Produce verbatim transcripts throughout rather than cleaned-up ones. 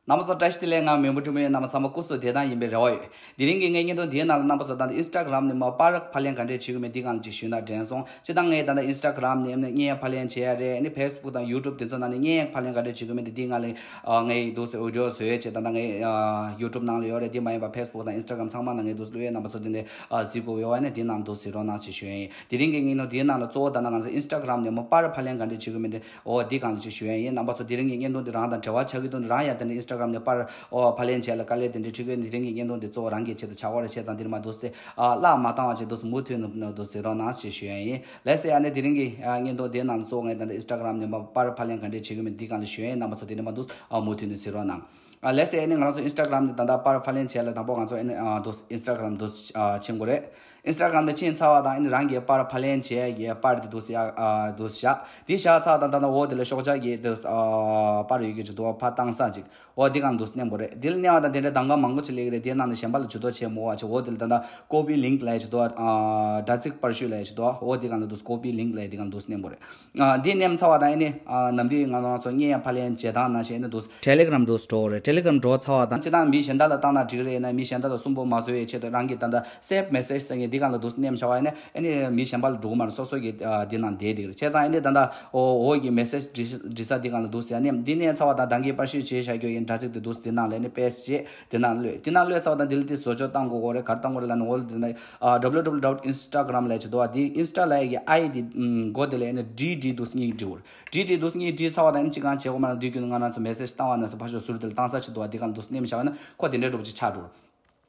རྣམ་པ་ཚོ་བཀྲ་ཤིས་བདེ་ལེགས། ང་མེས་པོ་སྤྲུལ་མོ་ཡིན། རྣམ་པ་ཚང་མ་སྐུ་གཟུགས་བདེ་ཐང་ཡིན་པའི་རེ་བ་ཡོད། དེ་རིང་གི་ངའི་བརྙན་ཐུང་འདིའི་ནང་ལ་རྣམ་པ་ཚོ་ད་ལྟ་ཨིན་སི་ཊ་གྷ་རམ་ནས་མར་པར་ཕབ་ལེན་ག་འདྲས་བྱེད་དགོས་མིན་འདི་སྒང་ལ་ཅིག་ཞུས་ན་དྲན་སོང་། སྤྱིར་བཏང་ངས་ད་ལྟ་ཨིན་སི་ཊ་གྷ་རམ་ནས་ཨ་ནི་བརྙན་ཕབ་ལེན་བྱེད་ཡ་རེད། ཨ་ནི་ཕེ་སི་བུག་དང་ཡུ་ཊུབ་དེ་ཚོ་ནང་ནས་བརྙན་ཕབ་ལེན་ག་འདྲས་བྱེད་དགོས་མིན་དེ་འདི་སྒང་ལ་ཨ་ངས་འདུག་སེ་བི་ཌི་ཡོ་བཟོས་བྱས་ད་ལྟ་ངའི་ཨ་ཡུ་ཊུབ་ནང་ལ་ཡོད་རེད། འདི་མ་ཡིན་པ་ཕེ་སི་བུག་དང་ཨིན་སི་ཊ་གྷ་རམ་ཚང་མ་ནང་ངས་འདུག་སེ་བླུགས་ཡས། རྣམ་པ་ཚོ་དེ་འདྲས་ཨ་གཟིགས་དགོས་ཡོད་པ་ཡིན་ན་འདི་ནང་འདུག་སེ་རོགས་གནང་ཞེས་ཞུ་ཡ་ཡིན། དེ་རིང་གི་བརྙན་ཐུང་འདིའི་ནང་ལ་གཙོ་བོ་ད་ལྟ་ང་ཚོ་ཨིན་སི་ཊ་གྷ་རམ་ནས་མར་པར་ཕབ་ལེན་ག་འདྲས་བྱེད་དགོས་མིན་དེ། འོ་འདི་སྒང་ལ་ཅིག་ཞུ་ཡ་ཡིན། རྣམ་པ་ཚོ་དེ་རིང་གི་བརྙན་ཐུང་འདི་རང་དང་འབྲེལ་བ་ཆགས་ཀྱི་འདུག་ན་རང་ཡང་དེ་འདྲ་ཨིན་སི་ཊ་གྷ་རམ་ནས་པར་འོ་ཕབ་ལེན་བྱས་ལ་དཀའ་ལས་དེ་འདྲ་འཕྲད་ཀྱི་ཡོད་ན་དེ་རིང་གི་བརྙན་ཐུང་འདི་གཙོ་བོ་རང་གི་ཆེད་དུ་ཆགས་པ་རེད། བྱས་ཙང་འདིར་མར་འདུག་སེ་ཨ་བརླག་མ་བཏང་བ་བྱས་འདུག་སེ་མུ་མཐུད་ནས་འདུག་སེ་རོགས་གནང་ཞེས་ཞུ་ཡ་ཡིན། ལགས་སེ། ཨ་ནི་དེ་རིང་གི་ཨ་བརྙན་ཐུང་འདིའི་ནང་ལ་གཙོ་བོ་ངས་ད་ལྟ་ཨིན་སི་ཊ་གྷ་རམ་ནས་མར་པར་ཕབ་ལེན་ག་འདྲས་བྱེད་ཀྱི་མིན་འདི་སྒང་ལ་ཞུ་ཡ་ཡིན། རྣམ་པ་ཚོ་དེ་འདྲ་མར་འདུག་སེ་ཨ་མུ་མཐུད་ནས་གཟིགས་རོགས་གནང་། ཨ་ལགས་སེ། ཨ་ནི་ང་རང་ཚོ་ཨིན་སི་ཊ་གྷ་རམ་ནས་ད་ལྟ་པར་ཕབ་ལེན་བྱས་ལ་དང་པོ་ང་ཚོ་ཨ་ནི་ཨ་འདུག་ཨིན་སི་ཊ་གྷ་རམ་འདུག་ཨ་ཕྱིན་དགོས་རེད། ཨིན་སི་ཊ་གྷ་རམ་ནས་ཕྱིན་ཚར་བ་དང་ཨ་ནི་རང་གི་པར་ཕབ་ལེན་བྱས་ཀྱི་པར་དེ་འདུག་སེ་ཨ་འདུག་སེ་བཞག་དེ་བཞག་ཚར་དང་ད་ལྟ་འོ་དེ་ལ་ཤོག་བྱ་གི་འདུག་ཨ་པར་ཡོད་ཀྱི་ཅིག་འདུག་པ། ཕར་བཏང་ས་ཅིག་འོ་དེ་སྒང་འདུག་སེ་མནན་དགོས་རེད། དེ་ལ་མནན་པ་དང་དེ་འདྲའི་གདམ་ག་མང་པོ་ཅིག་སླེབས་ཀྱི་རེད། དེའི་ནང་ནས་གཞན་པ་ལ་ཇུས་གཏོགས་བྱེད་མི་དགོས་པ་ཅིག་འོ་དེ་ལ་ད་ལྟ་ཀོ་པི་ལིང་ལབ་ཡ་ཅིག་འདུག་པ། ཨ་དྲ་ཚིགས་པར་བཤུས་ལབ་ཡ་ཅིག་འདུག་པ། འོ་དེ་སྒང་ལ་འདུག་སེ་ཀོ་པི་ལིང་ལབ་ཡ་དེ་སྒང་འདུག་སེ་མནན་དགོས་རེད། ཨ་འདི་མནན་ཚར་བ་དང་ཨ་ནི་ཨ་ནམ་རྒྱུན་ང་རང་ཚོ་བརྙན་ཡང་ཕབ་ལེན་བྱེད་སྟངས་ནང་བཞིན་ཨ་ནི་འདུག་སེ་ཊེ་ལི་གྷ་རམ་འདུག་སེ་འགྲོ་དགོས་རེད། ཊེ་ལི་གྷ་རམ་འགྲོ་ཚར་བ་དང་སྤྱིར་བཏང་མི་གཞན་དག་ལ་བཏང་ན་འགྲིག་རེད། ཡིན་ན་མི་གཞན་དག་ལ་སུན་པོ་མ་བཟོ་བའི་ཆེད་དུ་རང་གི་ད་ལྟ་སེབ་མེ་སེ་ཇི་ཟེར་མཁན་འདི་སྒང་ལ་འདུག་སེ་མནན་བཞག་པ་ཡིན་ན་ཨ་ནི་མི་གཞན་པ་ལ་འགྲོ་གི་མ་རེད། སོ་སོ་གི་ཨ་འདི་ནང་བསྡད་བསྡད་ཀྱི་རེད། བྱས་ཙང་ཨ་ནི་ད་ལྟ་འོ་འོག་གི་མེ་སེ་ཇི་འབྲི་ས་འདི་སྒང་ལ་འདུག་སེ་ཨ་ནི་འདི་མནན་ཚར་བ་དང་ད་གིན་པར་བཤུས་བྱས་བཞག་རྒྱུ་ཡིན། དྲ་ཚིགས་དེ་འདུག་སེ་འདི་ནང་ལ་ཨ་ནི་པེ་སི་ཊི་བྱས། དེ་ནང་ལོས། དེ་ནང་ལོས་ཚར་བ་དང་དེ་ལ་དེ་བཟོ་བཅོས་བཏང་དགོས་ཀྱི་རེད། ག་རེ་བཏང་དགོས་རེད་ལབ་ན་འོ་དེ་ནས་ཨ་ཌབ་ལིའུ་ཌབ་ལིའུ་ཌོཊ་ཨིན་སི་ཊ་གྷ་རམ་ལབ་ཡ་ཅིག་འདུག་པ། དེ་ཨིན་སི་ཊ་ལབ་ཡ་གི་ཨའི་དེ་མགོ་དེ་ལ་ཨ་ནི་ཌི་ཌི་འདུག་སེ་གཉིས་བྲིས་དགོས་རེད། ཌི་ཌི་འདུག་སེ་གཉིས་བྲིས་ཚར་བ་དང་ཨ་ནི་གཅིག་གང་བྱེད་དགོས་མ་རེད། དུས་རྒྱུན་ང་རང་ཚོ་མེ་སེ་ཇི་བཏང་བ་ན་སོ་ཕར་ཕྱོགས་ཟུར་དེ་ལ་བཏང་ས་ཅིག་འདུག་པ། དེ་སྒང་འདུག་སེ་མནན་བཞག་པ་ན་ཁོ་དེ་འདྲའི་འདྲ་པོ་ཅིག་ཆགས་འགྲོ་རེད།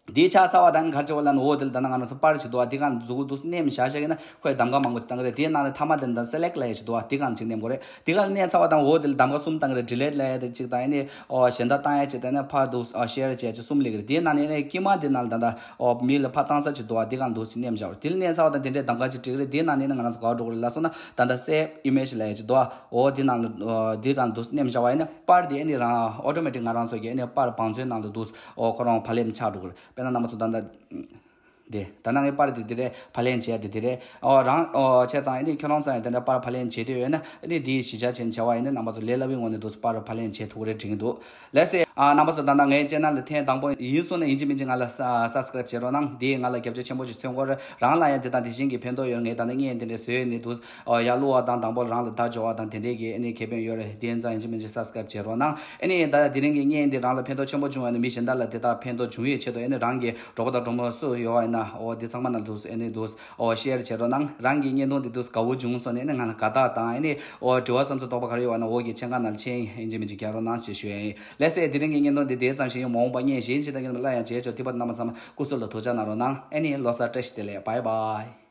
དེ་ཆགས་ཚར་བ་དང་ག་རེ་བྱེད་དགོས་ལབ་ན་འོ་དེ་ལ་ད་ལྟ་ང་རང་ཚོ་པར་ཅིག་འདུག་པ། དེ་སྒང་མཛུབ་གུ་འདུག་སེ་མནན་བཞག་བཞག་ཡིན་ན་ཁོས་གདམ་ག་མང་པོ་ཅིག་བཏང་གི་རེད། དེའི་ནང་ནས་མཐའ་མ་དེ་ད་སེ་ལེག་ཊི་ལབ་ཡ་ཅིག་འདུག་པ། དེ་སྒང་ཅིག་མནན་དགོས་རེད། དེ་སྒང་མནན་ཚར་བ་དང་འོ་དེ་ལ་གདམ་ག་གསུམ་བཏང་གི་རེད། ཌི་ལིཊ་ལབ་ཡ་དེ་གཅིག་དང་ཨ་ནི་ཨོ་གཞན་དག་བཏང་ཡ་གཅིག་དང་ཨ་ནི་ཕར་འདུག་ཨ་ཤེར་བྱས་ཅིག་གསུམ་སླེབས་ཀྱི་རེད། དེའི་ནང་ནས་ཨ་ནི་དཀྱིལ་མ་དེ་ནང་ལ་ད་ལྟ་ཨོ་མི་ལ་ཕར་བཏང་ས་ཅིག་འདུག་པ། དེ་སྒང་འདུག་སེ་མནན་བཞག་པ་རེད། དེ་ལ་མནན་ཚར་བ་དང་དེ་འདྲའི་གདམ་ག་ཅིག་འགྲིག་གི་རེད། དེའི་ནང་ནས་ཨ་ནི་ང་རང་ཚོ་ག་པར་འགྲོ་དགོས་རེད་ལབ་སོང་ན་ད་ལྟ་སེབ་ཨི་མེ་ཇི་ལབ་ཡ་ཅིག་འདུག་པ། ཨོ་དེ་ནང་ལ་ཨོ་དེ་སྒང་འདུག་སེ་མནན་བཞག་པ་ཡིན་ན་པར་དེ་ཨ་ནི་རང་ཨོ་ཊོ་མེ་ཊིག་ང་རང་ཚོ་གི་ཨ་ནི་པར་བང་མཛོད་ནང་ལ་འདུག་སེ་ཨོ་ཁོ་རང་ཕབ་ལེན་ཆགས་འགྲོ་གི་རེད། དཔེར་ན་རྣམ་པ་ཚོ་ད་ལྟ་དེ་ད་ནང་གི་པར་དེ་དེ་རེད། ཕབ་ལེན་བྱས་དེ་དེ་རེད། ཨོ་རང་ཨོ་བྱས་ཙང་ཨ་ནི་ཁྱོད་རང་ཚོ་ཡང་དེ་འདྲ་པར་ཕབ་ལེན་བྱེད་འདོད་ཡོད་ན་ཨ་ནི་དེའི་གཞི་ཆ་ཅན་བྱ་བ་ཡིན་ན་རྣམ་པ་ཚོ་ལས་སླ་བའི་ངང་ནས་འདུག་སེ་པར་ཕབ་ལེན་བྱེད་ཐུབ་ཀྱི་རེད་དྲན་གྱི་འདུག། ལགས་སེ། ཨ་རྣམ་པ་ཚོ་ད་ལྟ་ངའི་ཆེ་ནལ་ལ་ཐེངས་དང་པོ་ཡིན་སོང་ན་ཡིན་གཅིག་མིན་གཅིག་ང་ལ་ས་སབ་སི་ཀ་རེབ་བྱེད་རོགས་གནང་། དེས་ང་ལ་རྒྱབ་སྐྱོར་ཆེན་པོ་ཞིག་མཚོན་གྱི་རེད། རང་ལ་ཡང་དེ་དང་དེ་བཞིན་གྱི་ཕན་ཐོགས་ཡོད་ངས་ད་ནི་བརྙན་དེ་འདྲ་བཟོས་ནས་འདུག་སེ་ཨོ་ཡར་བླུགས་པ་དང་དང་པོ་རང་ལ་བརྡ་འབྱོར་བ་དང་དེ་འདྲས་ཀྱི་ཨ་ནི་ཁེ་ཕན་ཡོད་རེད། དེ་ཡིན་ཙང་ཡིན་གཅིག་མིན་གཅིག་སབ་སི་ཀ་རེབ་བྱེད་རོགས་གནང་། ཨ་ནི་ད་དེ་རིང་གི་བརྙན་འདི་རང་ལ་ཕན་ཐོགས་ཆེན་པོ་བྱུང་བ་ཡིན་ན་མི་གཞན་དག་ལ་དེ་དག་ཕན་ཐོགས་འབྱུང་ཡའི་ཆེད་དུ་ཨ་ནི་རང་གི་གྲོགས་པོ་དང་གྲོགས་མོ་སུ་ཡོད་པ་ཡིན་ན་ཨོ་དེ་ཚང་མ་ནང་འདུག་སེ་ཨ་ནི་འདུག་སེ་ཨོ་ཤེར་བྱེད་རོགས་གནང་། རང་གི་བརྙན་ཐུང་འདི་འདུག་སེ་དགའ་བོ་བྱུང་སོང་ན་ཨ་ནི་ང་ལ་དགའ་རྟགས་དང་ཨ་ནི་ཨོ་དྲི་བ་བསམ་ཚུལ་དོགས་པ་ག་རེ་ཡོད་པ་ན་འོག་གི་མཆན་ཁ་ནང་ལ་མཆན་ཡིན་གཅིག་མིན་གཅིག་རྒྱག་རོགས་གནང་ཞེས་ཞུ་ཡ་ཡིན། ལགས་སེ། དེ་རིང་གི་བརྙན་ཐུང་འདི་དེ་ཙམ་ཞིག་ཡིན། མ་འོངས་པ་བརྙན་གཞན་ཅིག་དང་ཡིན་ན་སླར་ཡང་མཇལ་ཆོག་དེ་བར་རྣམ་པ་ཚང་མ་སྐུ་གཟུགས་ལ་ཐུགས་ཅག་གནང་རོགས་གནང་། ཨ་ནི་ལོ་གསར་བཀྲ་ཤིས་བདེ་ལེགས། བྷའི་བྷའི།